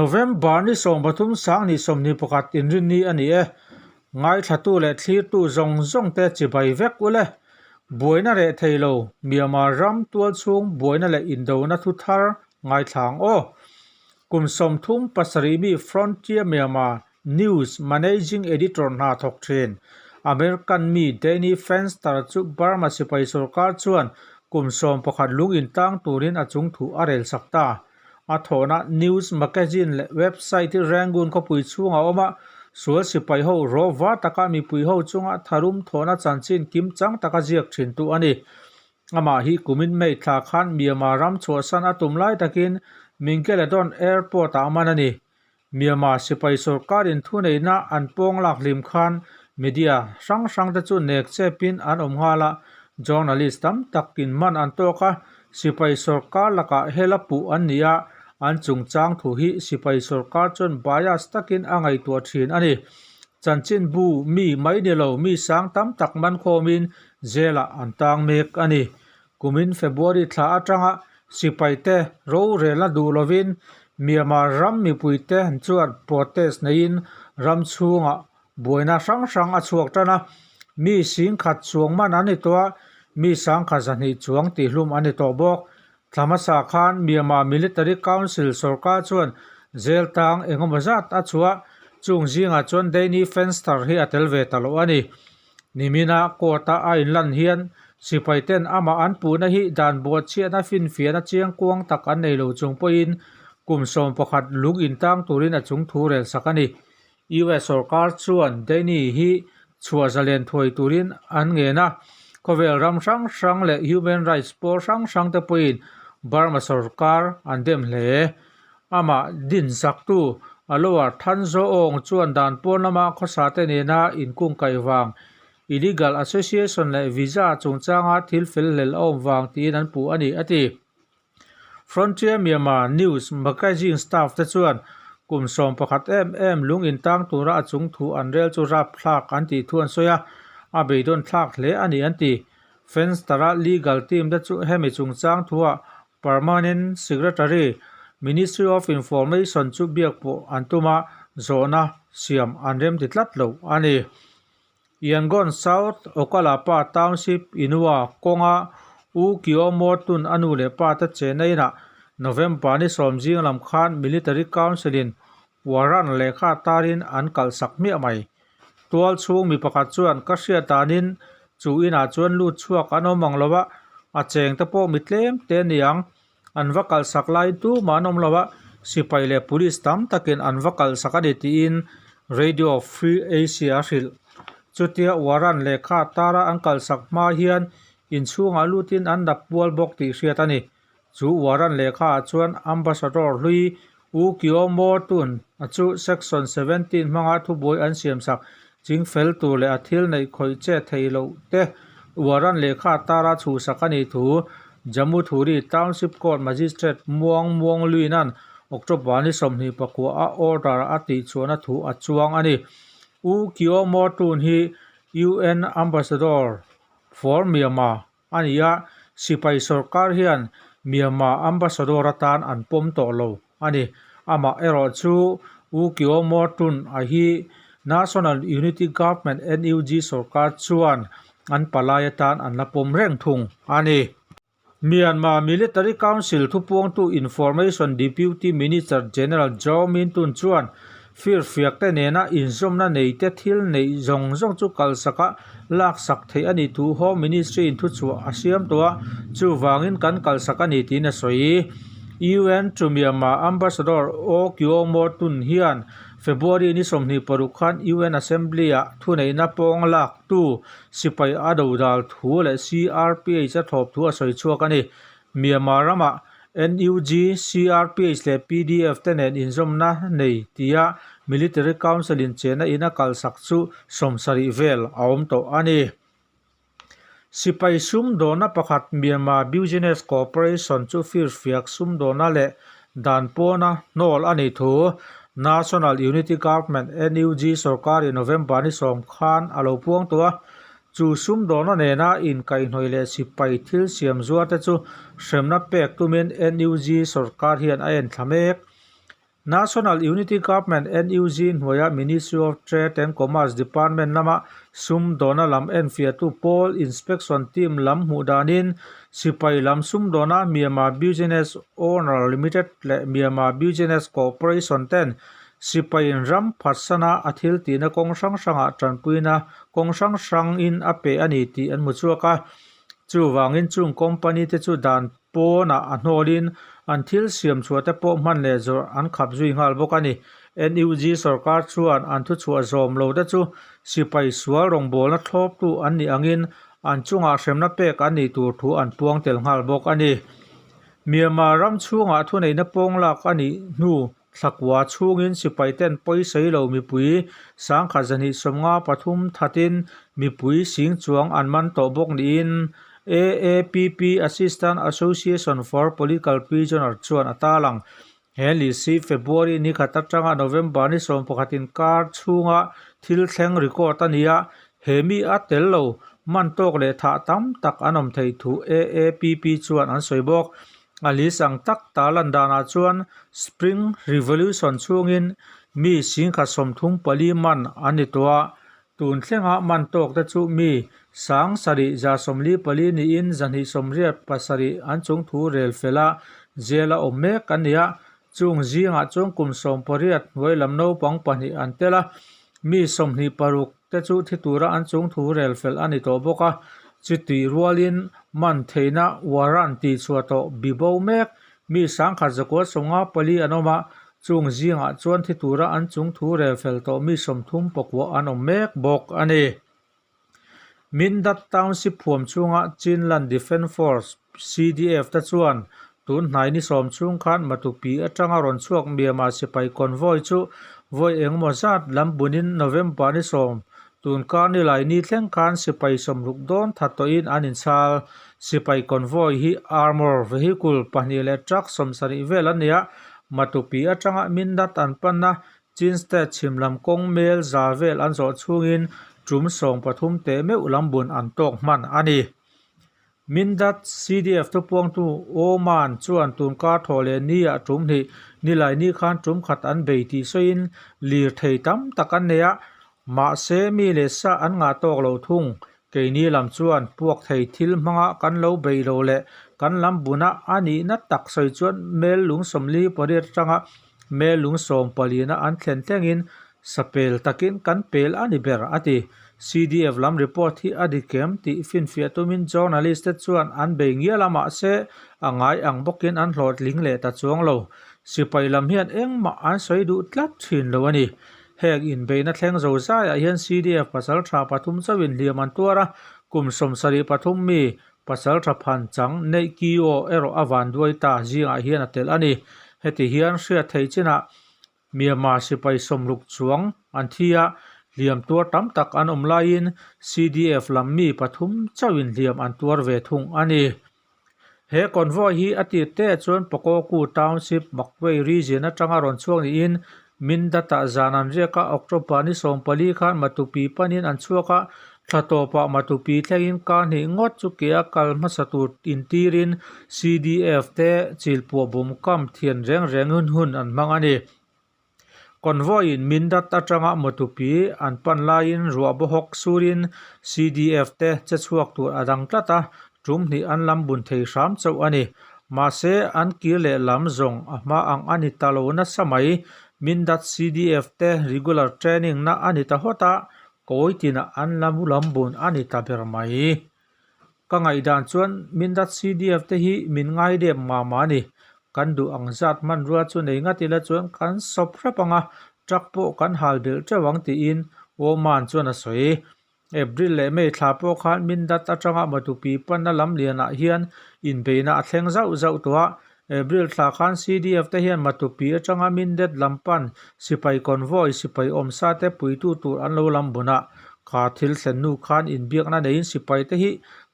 November ni 13 2021 inrinni a ni e. Ngaithlatu leh thlirtu zawng zawng te chibai vek u le. Buaina reh thei lo, Myanmar ram tualchhung buaina leh indona thu thar ngaithla ang aw. Kum 37 mi Frontier Myanmar News Managing Editor hna thawk thin American mi Danny Fenster chu Burma sipai sorkar chuan kum 11 lung intang turin a chungthu a rel sak ta. A thawhna news magazine leh website hi Rangoon khawpui chhungah a awm a, sual sipai ho rawva taka mipui ho chunga tharum thawhna chanchin kimchang taka ziak thintu a ni. Amah hi kumin May thla khan Myanmar ram chhuahsan a tum lai takin Mingaladon Airport-ah a man a ni. Myanmar sipai sorkarin thuneihna an pawng lak hlim khan media hrang hrangte chu nek chepin an awm nghal a, journalist tam takin man an tawk a, sipai sorkar lakah hela puh an ni a, an chungchang thu hi sipai sorkar chuan bias takin a ngaihtuah thin a ni. Chanchinbu mi mai ni lo mi sang tam tak man khawmin jail-ah an tang mek a ni. Kumin February thla atanga sipaite rorelna duh lovin Myanmar ram mipuite chuan protest neiin ram chhungah buaina hrang hrang a chhuak tan a, mi singkhat chuang man an ni tawh a, mi sangkhat zahnih chuang tihhlum an ni tawh bawk. Thla hmasa khan Myanmar Military Council sorkar chuan jail tang engemaw zat a chhuah, chung zingah chuan Danny Fenster hi a tel ve ta loh a ni. Nimina court-a a inlan hian sipaiten amah an puhna hi dan buatchhiatna finfiahna chiangkuang tak an nei lo chung pawhin kum 11 lung intang turin a chung thu rel sak a ni. US sorkar chuan Danny hi chhuah zalen thuai turin an ngen a, khawvel ram hrang hrang leh human rights pawl hrang hrang te pawhin Burma sorkar an dem hle. Amah dinsaktu a lower Thanzawng chuan dan pawn lama khawsa te nena inkungkaih vang, illegal association leh visa chungchanga thil fel hlel a awm vang tiin an puh a ni, a ti. Frontier Myanmar News Magazine staff te chuan kum 11 em em lung intang tura a chung thu an rel chu rapthlak an tih thu an sawi a, a beidawn thlak hle a ni an ti. Fenster-a legal team te chu hemi chungchang thuah Permanent Secretary, Ministry of Information chu biak pawh an tum a, zawhna siam an remti tlat lo a ni. Yangon South Okkalapa Township Inua kawnga U Kyaw Maw Tun a nu leh pa te chenna inah November ni sawm zing lam khan Military Council in warrant lehkha tarin an kalhsak hmiah mai. Tual chhung mi pakhat chuan ka hriat danin chu inah chuan lut chhuak an awm ang lo a, a cheng te pawh mi tlem te a ni ang. An va kalhsak laiin tumah an awm lo a, sipai leh police tam takin an va kalhsak a ni tiin Radio Free Asia a hrilh. Chutia warrant lehkha tara an kalhsak hma hian inchhungah lutin an dap pual bawk tih hriat a ni. Chu warrant lehkha ah chuan Ambassador hlui U Kyaw Maw Tun a chu Section 17 hmanga thubuai an siamsak ching fel tur leh a thil neih khawih che theih loh te warrant lehkha tara chhuhsak a nih thu Jammu Thuri Township Court Magistrate Muang Muang Luinan October ni 29 a order a tihchhuahna thu a chuang a ni. U Kyaw Maw Tun hi UN Ambassador for Myanmar a ni a, sipai sorkar hian Myanmar ambassador atan an pawm tawh lo a ni. Amah erawh chu U Kyaw Moe Tun a hi National Unity Government, NUG, sorkar chuan an palai atan an la pawm reng thung a ni. Myanmar Military Council thupuangtu Information Deputy Minister General Zaw Min Tun chuan Firfiak te nena inzawmna nei te thil neih zawng zawng chu kalsaka laksak theih a nih thu Home Ministry in thuchhuah a siam tawh a, chuvangin kan kalsak a ni tiin a sawi. UN to Myanmar Ambassador O Kyaw Moe Tun hian February ni 26 khan UN Assembly-ah thuneihna pawng laktu sipai a dodal thu leh CRPH a thlawp thu a sawi chhuak a ni. Myanmar ramah NUG, CRPH leh PDF te nen inzawmna nei tia Military Council in chenna in a kalsak chu 70 vel a awm tawh a ni. Sipai sumdawna pakhat Myanmar Business Corporation chu firfiak sumdawna leh dan pawna hnawl a nih thu National Unity Government, NUG, sorkarin November ni 10 khan a lo puang tawh a. Chu sumdawna nena inkaihhnawih leh sipai thil siam zuar te chu hremna pek tumin NUG sorkar hian a en thla mek. National Unity Government, NUG, hnuaia Ministry of Trade and Commerce Department lama sumdawna lam enfiahtu pawl Inspection Team lam hmuh danin sipai lam sumdawna Myanmar Business Owner Limited leh Myanmar Business Corporation ten sipaiin ram phatsana a thil tihna kawng hrang hrangah tanpuina kawng hrang hrangin a pe a ni tih an hmu chhuak a. Chuvangin chung company te chu dan pawnah a hnawlin an thil siam chhuah te pawh hman leh zawrh an khap zui nghal bawk a ni. NUG sorkar chuan an thuchhuah zawm lo te chu sipai sual rawngbawlna thlawptu an nih angin an chungah hremna pek an nih tur thu an puang tel nghal bawk a ni. Myanmar ram chhungah thuneihna pawng lak a nih hnu Thlakua chhungin sipaiten pawisawi lo mipui sangkhat zahnih sawmnga pathum thatin mipui sing chuang an man tawh bawk niin AAPP, Assistant Association for Political Prisoner, chuan a tarlang. He list hi February ni khat atanga November ni sawmpakhat inkar chhunga thil thleng record a ni a, he mi a tel lo man tawk leh thah tam tak an awm thei thu AAPP chuan an sawi bawk. A list ang tak ta lan danah chuan Spring Revolution chhungin mi singkhat 34 man an ni tawh a, tun thlenga man tawk te chu mi 7444 niin 287 an chung thu rel fel a, jail a awm mek an ni a, chung zingah chuan kum 18 hnuai lam naupang pahnih an tel a, mi 26 te chu thi tura an chung thu rel fel a ni tawh bawk a, chutih rualin man theihna warrant tih chhuah tawh bi bo mek mi 1194 an awm a, chung zingah chuan thi tura an chung thu rel fel tawh mi 39 an awm mek bawk a ni. Mindat Township huam chhunga Chinland Defence Force, CDF, te chuan tun hnai ni sawm chhung khan Matupi atanga rawn chhuak Myanmar sipai convoy chu vawi engemaw zat lam bunin November ni sawm tun kar ni lai ni thleng khan sipai sawmruk dawn tha tawhin an inchhal. Sipai convoy hi armour vehicle pahnih leh truck 70 vel an ni a, Matupi atanga Mindat an panna Chin State chhim lam kawng mel za vel an zawh chhungin tum 13 teh meuh lam bun an tawk hman a ni. Mindat CDF thupuangtu Oman chuan tunkar thawh leh ni ah tum hnih nilai ni khan tum khat an bei tih sawiin lir thei tam tak an nei a, mahse mi leh sa an ngah tawk lo thung. Keini lam chuan puak thei thil hmanga kan lo bei lo leh kan lam buna a nihna tak sawi chuan mel lung 48 atanga Mel lung sawmpalina an thlen thlengin sapel takin kan pel a ni ber, a ti. CDF lam report hi a dik em tih finfiah tumin journalist te chuan an bei ngial a, mahse a ngai ang bawkin an hlawhtling leh ta chuang lo. Sipai lam hian engmah an sawi duh tlat thin lo a ni. Heng inbeihna thleng zo zaiah hian CDF pasal tha pathum chauhin hliam an tuar a, kum 73 mi Pasal tha phan chang neih kio erawh a van duai ta zingah hian a telh a ni. Heti hian hriat theih chinah Myanmar sipai 60 chuang an thi a, hliam tuar tam tak an awm laiin CDF lam mi pathum chauhin hliam an tuar ve thung a ni. He convoy hi a tir te chuan Pakawku Township, Magway Region atanga rawn chhuak niin Mindat-ah zan an riak a, October ni 14 khan Matupi panin an chhuak a, thla tawpah Matupi thlengin kar hnih ngawt chu ke a kal hmasa tur intirin CDF te chilpuah bawm kam thian reng reng hun hun an hmang a ni. Convoy-in Mindat atanga Matupi an pan laiin ruah bawhawk surin CDF te che chhuak tur a dang tlat a, tum hnih an lam bun thei hram chauh a ni. Mahse, an kir leh lam zawng a hma ang a ni ta lo nasa mai. Mindat CDF te regular training na a ni ta hawt a, kawi tinah an lam lam bun a ni ta ber mai. Ka ngaihdan chuan Mindat CDF te hi min ngai dep mah mah a ni. Kan duh ang zat hmanrua chu nei ngat ila chuan kan sawp hrep ang a, truck pawh kan hal belh teuh ang tiin Oman chuan a sawi. April leh May thla pawh khan Mindat atanga Matupi panna lam lianah hian inbeihna a thleng zauh zauh tawh a. April thla khan CDF te hian Matupi atanga Mindat lam pan sipai convoy sipai awmsa te puitu tur an lo lam bun a. Kha thil thlen hnu khan inbiakna neiin sipai te hi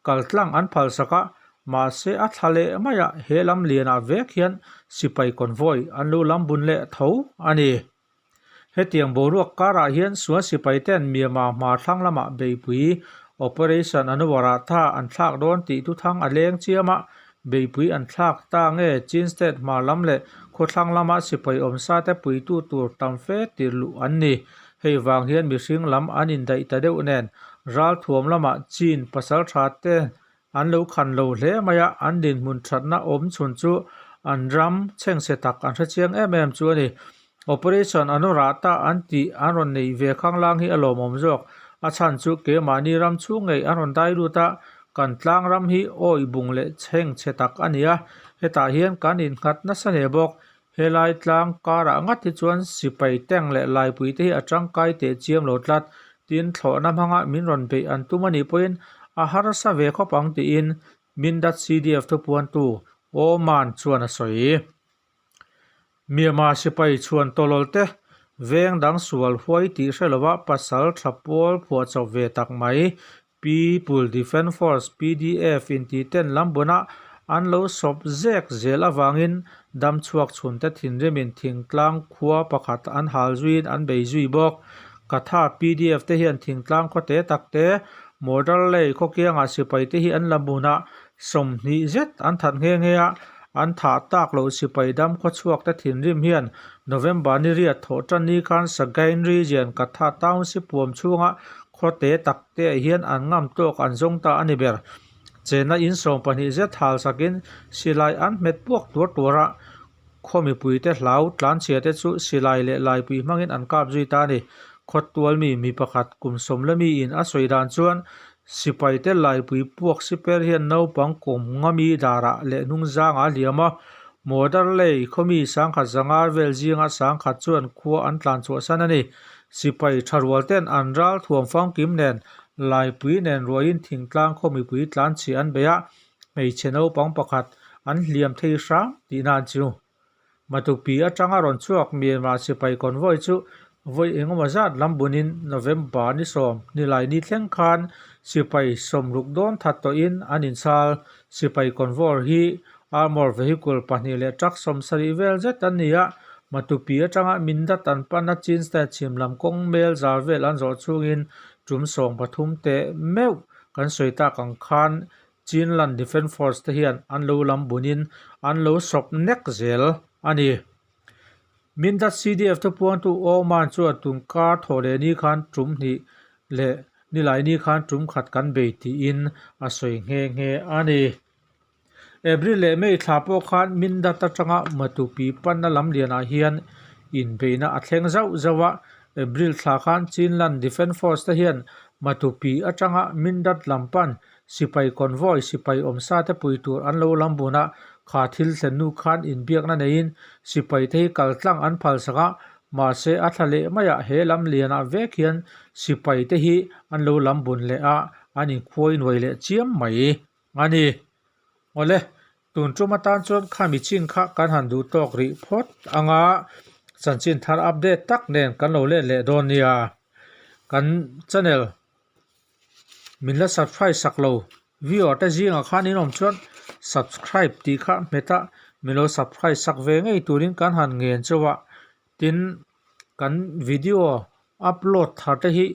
kaltlang an phalsak a, mahse a thla leh maiah he lam lianah vek hian sipai convoy an lo lam bun leh tho a ni. Hetiang boruak karah hian sual sipai ten Myanmar hma thlang lamah beipui operation an uarah tha an thlak dawn tih thuthang a leng chiam a, beipui an thlak ta nge Chin State hma lam leh Khawthlang lama sipai awmsa te puitu tur tam fe tir luh an ni. Hei vang hian mihring lam an indaih ta deuh nen ralthuam lamah Chin pasaltha te an lo khan lo hle mai a, an dinhmun thatna awm chhun chu an ram chhengchhe tak an hrechiang em em chu a ni. Operation Anuratha an tih an rawn neih ve khanglang hi a lawmawm zawk. A chhan chu keimahni ram chhung ngei an rawn dai lut a, kan tlang ram hi awih bung leh chhengchhe tak a ni a, hetah hian kan innghat nasa hle bawk. Helai tlang karah ngat hi chuan sipai tank leh laipui te hi a tangkai teh chiam lo tlat. Tin, thlawhna hmanga min rawn beih an tum a nih pawhin a harsa ve khawp ang tiin Mindat CDF thupuantu Oman chuan a sawi. Myanmar sipai chhuan tawlawl te veng dang sual huai tih hre lova pasal tha pawl phuahchawp ve tak mai People Defence Force, PDF, intih ten lam bunah an lo sawp zek zel avangin dam chhuak chhunte thinrimin thingtlang khua pakhat an hal zuiin an bei zui bawk. Katha PDF te hian thingtlang khaw te tak te Mortar Lei khawkiangah sipai te hi an la bunah 20 zet an that nghe nghe a, an thah tak loh sipai dam khawchhuak te thinrim hian November ni riat thawh tan ni khan Sagaing Region Katha Township puam chhunga khaw te tak te ah hian an ngam tawk an zawng ta a ni ber. Chena in 12 zet hal sakin silai an hmet puak tuar tuar a, khaw mipui te hlau tlanchhia te chu silai leh laipui hmangin an kap zui ta a ni. Khawtual mi mi pakhat kum sawmla miin a sawi dan chuan sipai te laipui puak siper hian naupang kum ngami darah leh hnung zangah a hliam a, Modar lei khaw mi sangkhat zangar vel zinga sangkhat chuan khua an tlan chhuahsan a ni. Sipai tha rual ten an ral thuam famkim nen laipui nen ruaiin thingtlang khaw mipui tlanchhia an bei a, hmeichhe naupang pakhat an hliam thei hrang tihna an chu. Matupi atanga rawn chhuak Myanmar sipai convoy chu vawi engemaw zat lam bunin November ni sawm nilai ni thleng khan sipai sawmruk dawn that tawhin an inchhal. Sipai convoy hi armour vehicle pahnih leh truck 70 vel zet an ni a, Matupi atanga Mindat an pana Chin State chhim lam kawng mel zar vel an zawh chhungin tum 13 teh meuh kan sawi tak ang khan Chinland Defence Force te hian an lo lam bunin an lo sawp nek zel a ni. Mindat CDF thupuangtu Oman chuan tunkar thawh leh ni khan tum hnih leh nilai ni khan tum khat kan bei tiin a sawi nghe nghe a ni. April leh May thla pawh khan Mindat atanga Matupi panna lam lianah hian inbeihna a thleng zauh zauh a. April thla khan Chinland Defence Force te hian Matupi atanga Mindat lam pan sipai convoy sipai awmsa te pui tur an lo lam bun a, kha thil thlen nu khan inbiakna neiin sipai te hi kal tlang an phal sak a, mahse a thla leh maiah he lam lianah vek hian sipai te hi an lo lam bun leh a, an inkhuai nuai leh chiam mai a ni. Awle, tun tum atan chuan khami chin kha kan han duh tawk rih phawt anga chanchin thar update tak nen kan lo let leh dawn nia. Kan channel min la subscribe sak lo viewer te zingah khan in awm chuan subscribe tih kha hmet a min lo subscribe sak ve ngei turin kan han ngen chauh a tin kan video upload thar te hi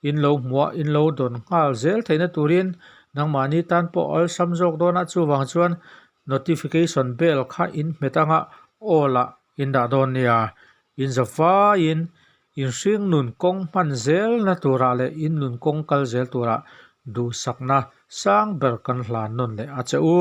in lo hmuh a in lo dawn nghal zel theihna turin nangmahni tan pawh awlsam zawk dawn a chuvang chuan notification bell kha in hmet anga all ah in dah dawn nia in za vaiin Inhring nun kawng hman zelna turah leh in nun kawng kal zel turah duhsakna sang ber kan hlan nawn leh a che u.